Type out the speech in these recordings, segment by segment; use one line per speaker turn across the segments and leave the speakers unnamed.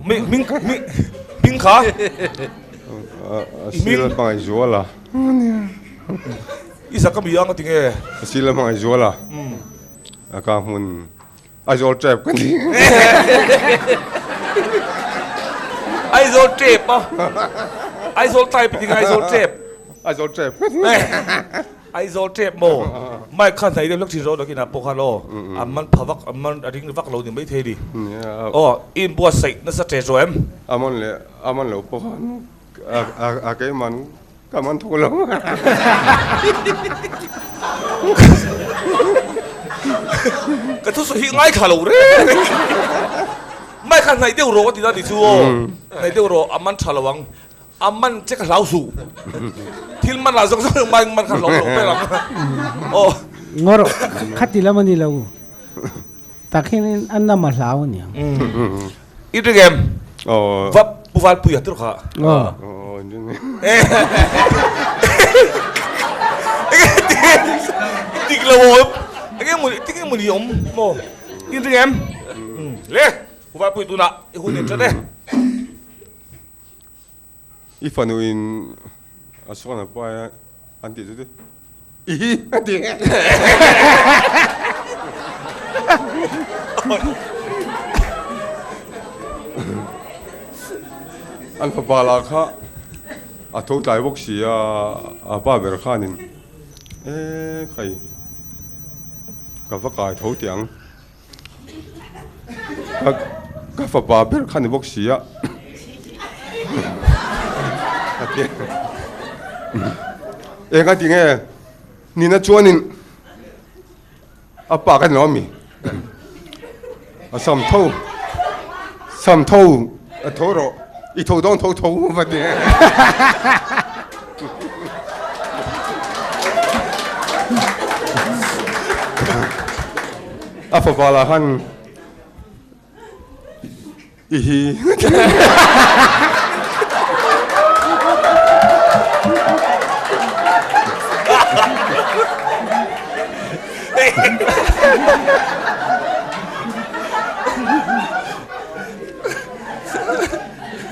Mi hming hming hming kha.
Sila Hmangaihzuala.
I zak a mi ang a ti nge?
Sila Hmangaihzuala. A ka hmun Aizawl tep ka ni.
Aizawl tep a. Aizawl type ti nge Aizawl tep.
Aizawl tep ka ni.
Aizawl tep maw? Mic kha hnai deuh hlek thin rawh nakinah pawh khan aw a man pha vak a man a ring vak lo ni maithei ni. Aw i inbuatsaih nasa ṭe ṭawh em?
A man leh a man lo pawh khan a keiman ka man thawk lo.
Ka thusawi hi ngaithla lo reng reng. Mic kha hnaih deuh rawh a ti na ni chu aw. Hnaih deuh rawh a man ṭha lo ang. A man che ka hlau suh. Thil man lah zawng zawng mai man kha hlau loh ber ang. Aw.
Ngawr khati lam a ni lo. Tak hian a nam a hlau a niang.
I ring em?
Aw.
Va Pu Valpuia tur kha.
Aw.
Aw in ring em?
Dik lo aw. Enge mawni tinge mawni awm maw? I ring em? Le Pu Valpui tunah i hun in ṭan e.
I fanu in a sawn a pai a an tih chu te i hi a ti. An fapa lah kha a tho tlai bawk si a, a pa ber khanin e khai ka va kai tho teh ang. Ka fapa ber kha ni bawk si a. Eng a ti nge nina chuanin a pa ka ni lo ami a sam tho sam tho a tho rawh i tho dawn tho tho va ti A fapa lah khan i hi.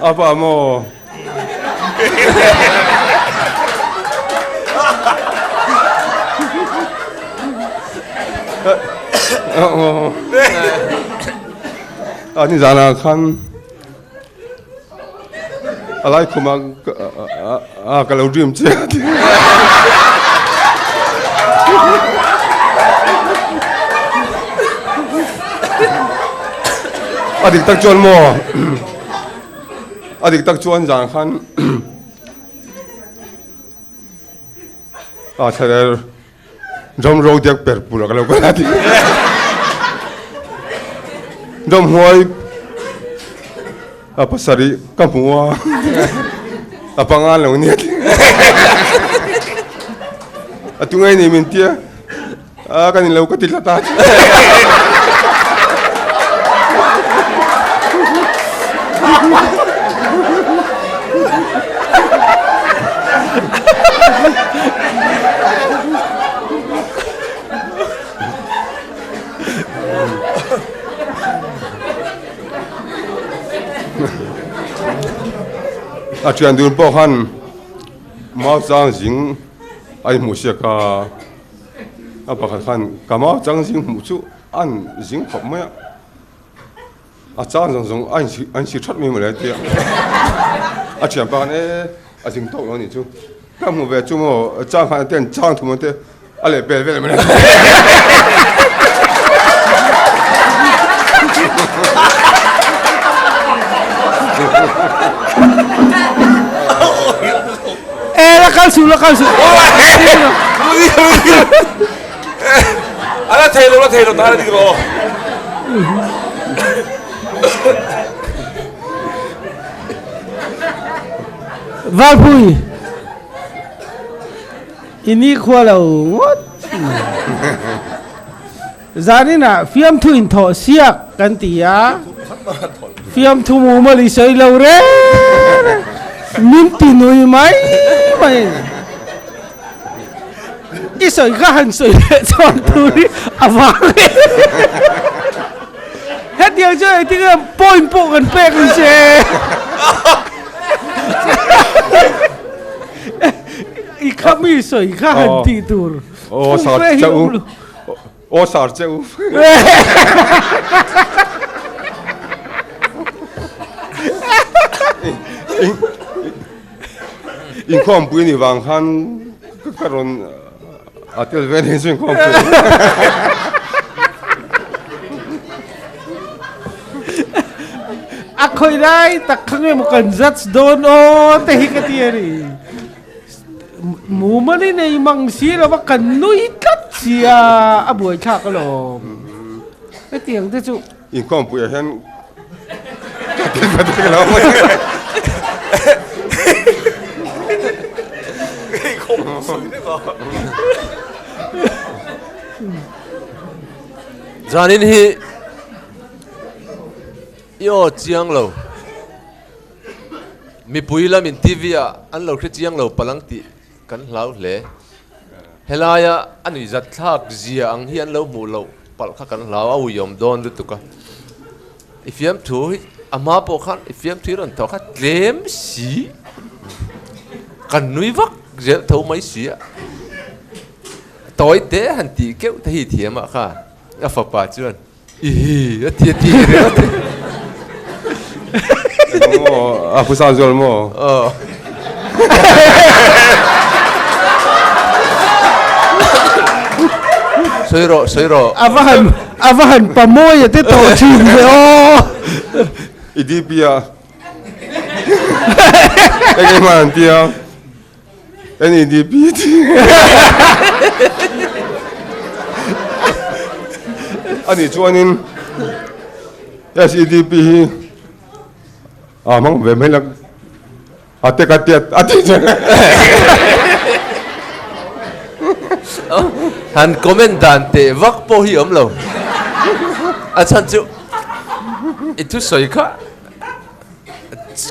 A pa maw? A ni zan ah khan a lai khum ah ka lo dream che a ti. A dik tak chuan maw? A dik tak chuan zan khan a thlalel ram ro dek per pur a ka lo kal a ti. Ramhuai a pasarih ka hmu a, a panga an lo nia ti. A tunge ni min tia a kan in lo ka ti tlat a. A thian dun pawh khan mau chang zing a inhmuh siak a. A pakhat khan ka mau chang zing hmuh chu an zing khawp mai a, a chang zawng zawng a a insi that mai mawle a ti a, a thianpa khan e a zing tawk lo a nih chu, ka hmuh ve chu maw chang khan te an chang thum ang te a leh pel vel mai a.
E la kal suh la kal suh.
A la thei lo la thei lo ta la dik rawh.
Valpui i ni khua lo ngawt. Zaninah fiamthu inthawh siak kan ti a, fiamthu mumal i sawi lo reng reng, min ti nui mai mai a ni. I sawi ka han sawi leh chuan tur hi a vang em. Hetiang. Hetiang chuan engtin nge point pawh kan pek ang che. I kha mi sawi kha han tih tur.
Aw sar che u. Aw sar che u. Inkhawmpui ni vang khan ka rawn a tel ve ni chu inkhawmpui.
A khawi lai tak kha nge maw kan judge dawn aw te hi ka ti a ni. Mumal i nei mang si lo va kan nui tlat si a, a buaithlak alawm. Hetiang te chu.
Inkhawmpuiah hian ka ti va dik lo mai.
Zanin hi i aw chiang lo. Mipui lamin TV ah an lo hre chiang lo palang tih kan hlau hle. Helaia a nuihzat thlak zia ang hi an lo hmuh loh palh kha kan hlau a uiawm dawn lutuk a. I fiamthu hi a hma pawh khan i fiamthu hi rawn thawh kha tlem si kan nui vak zel tho mai si a. Tawi te han tih keuh te hi thiam ah kha a fapa chuan Ihi, a ti a ti ringawt.
Maw, a phusa zual maw?
Aw. Sawi rawh, sawi rawh.
A va han, a va han pa mawi a te tawh thin ve aw.
I DP a. Eng eng hman an tia. NEDP ti. Ani chuanin SEDP hi a hmang ve mai la a te ka tiat a ti che.
Han comment dan teh vak pawh hi awm lo. A chhan chu i thusawi kha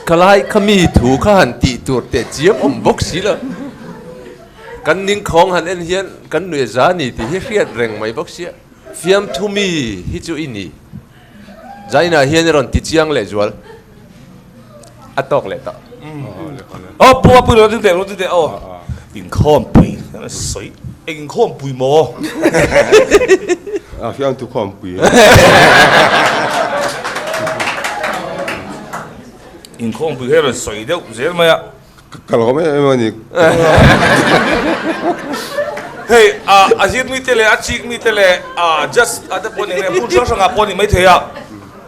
Khalai kha mi thu kha han tih tur teh chiam awm bawk si lo. Kan ningkhawng han en hian kan nuih za ni tih hi hriat reng mai bawk sia. Fiamthu mi hi chu i ni. Zainah hian i rawn ti chiang leh zual. A tawk leh tawh.
Aw pu a pui lo ding teh lo ding teh aw. Inkhawmpui sawi eng inkhawmpui maw?
A fiamthu khawmpui.
Inkhawmpui hi a rawn sawi deuh zel mai a.
Ka lawm em em a ni.
Hei a zir mite leh a chik mite leh a just a te pawh ni nge hmun hrang hrangah pawh ni maithei a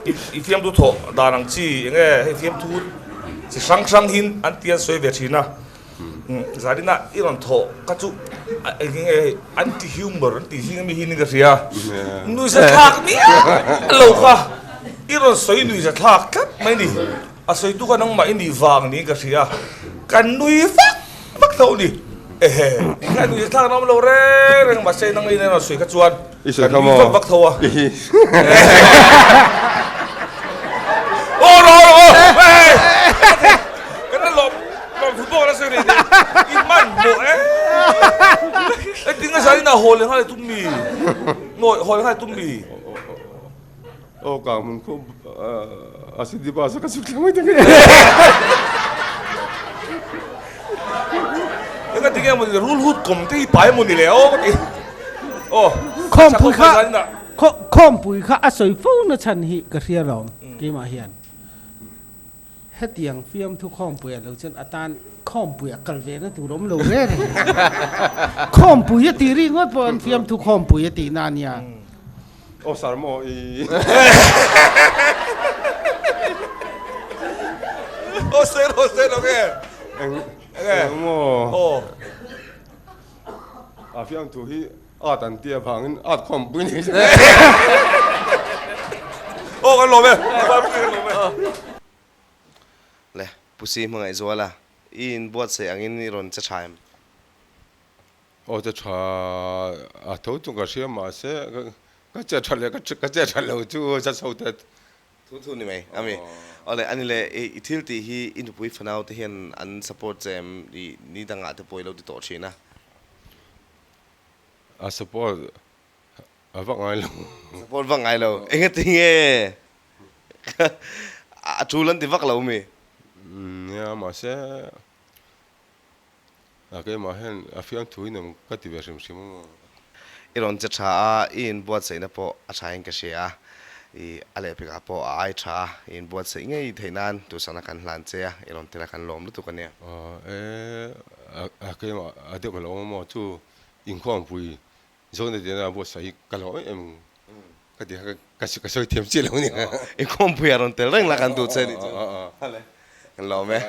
i fiamthu thawh dan ang chi eng nge hei fiamthu chi hrang hrang hin an ti an sawi ve thin a. Zarina i rawn thawh ka chu eng nge hei anti humor an tih zing ami hi ni ka hria nuihza thlak miah lo kha i rawn sawi nuihza thlak tlat mai ni a sawi tu kha nangmah i nih vang niin ka hria kan nui vak vak tho ni ehe tikhian nuihza thlak an awm lo reng reng mahse nang in a rawn sawi kha chuan kan nui vak vak tho a aw rawh rawh aw hei Kan la lawm lawm thu pawh la sawi rih i hman hmuh e e tinge zan in ah haw leh nghal i tum mi nawi haw leh nghal i tum mi
aw ka mun khu a city bus a ka chhuk thla mai ta
enga tinge maw ni rul hut kawm te hi pai maw ni le aw ka ti aw
khawmpui kha khawmpui kha a sawi fo na chhan hi ka hria lawm keimah hian Hetiang fiamthu khawmpui a lo chuan a tan khawmpui a kal ve na tur awm lo reng reng. Khawmpui a tih ringawt pawh an fiamthu khawmpui a tih na a nia.
Aw sir maw i.
Aw sir aw sir lo nge.
Eng eng maw. Aw. A fiamthu hi At an tih avangin at khawmpui ni.
Aw kan lawm e, kan lawm e.
Le, Pu Si Hmangaihzuala, i inbuatsaih angin i rawn che tha em?
Aw che tha a tho chung ka hria mahse ka che tha leh ka che tha lo chu za chho te
Thu thu ni mai ami. Awle ani le i thil tih hi i nupui fanau te hian an support che em? I ni dangah te pawh i lo ti tawh thin a.
A support a vak ngai lo.
Support vak ngai lo. Engati nge? A tul an ti vak lo mi?
Nia, mahse a keimah hian a fiamthu in em ka ti ve hrim hrim a maw?
I rawn che tha a, i inbuatsaihna pawh a tha in ka hria a, i a lehpekah pawh a ai tha a, i inbuatsaih ngei theih nan duhsakna kan hlan che a, i rawn tel a kan lawm lutuk a nia.
E, a keimah a deuh lo a maw chu inkhawmpui Zawhna dena buatsaih hi ka lo em em ka ti kha ka sawi thiam chiah lo a ni.
Inkhawmpui a rawn tel reng la kan duh che nih chu. Kan lawm e.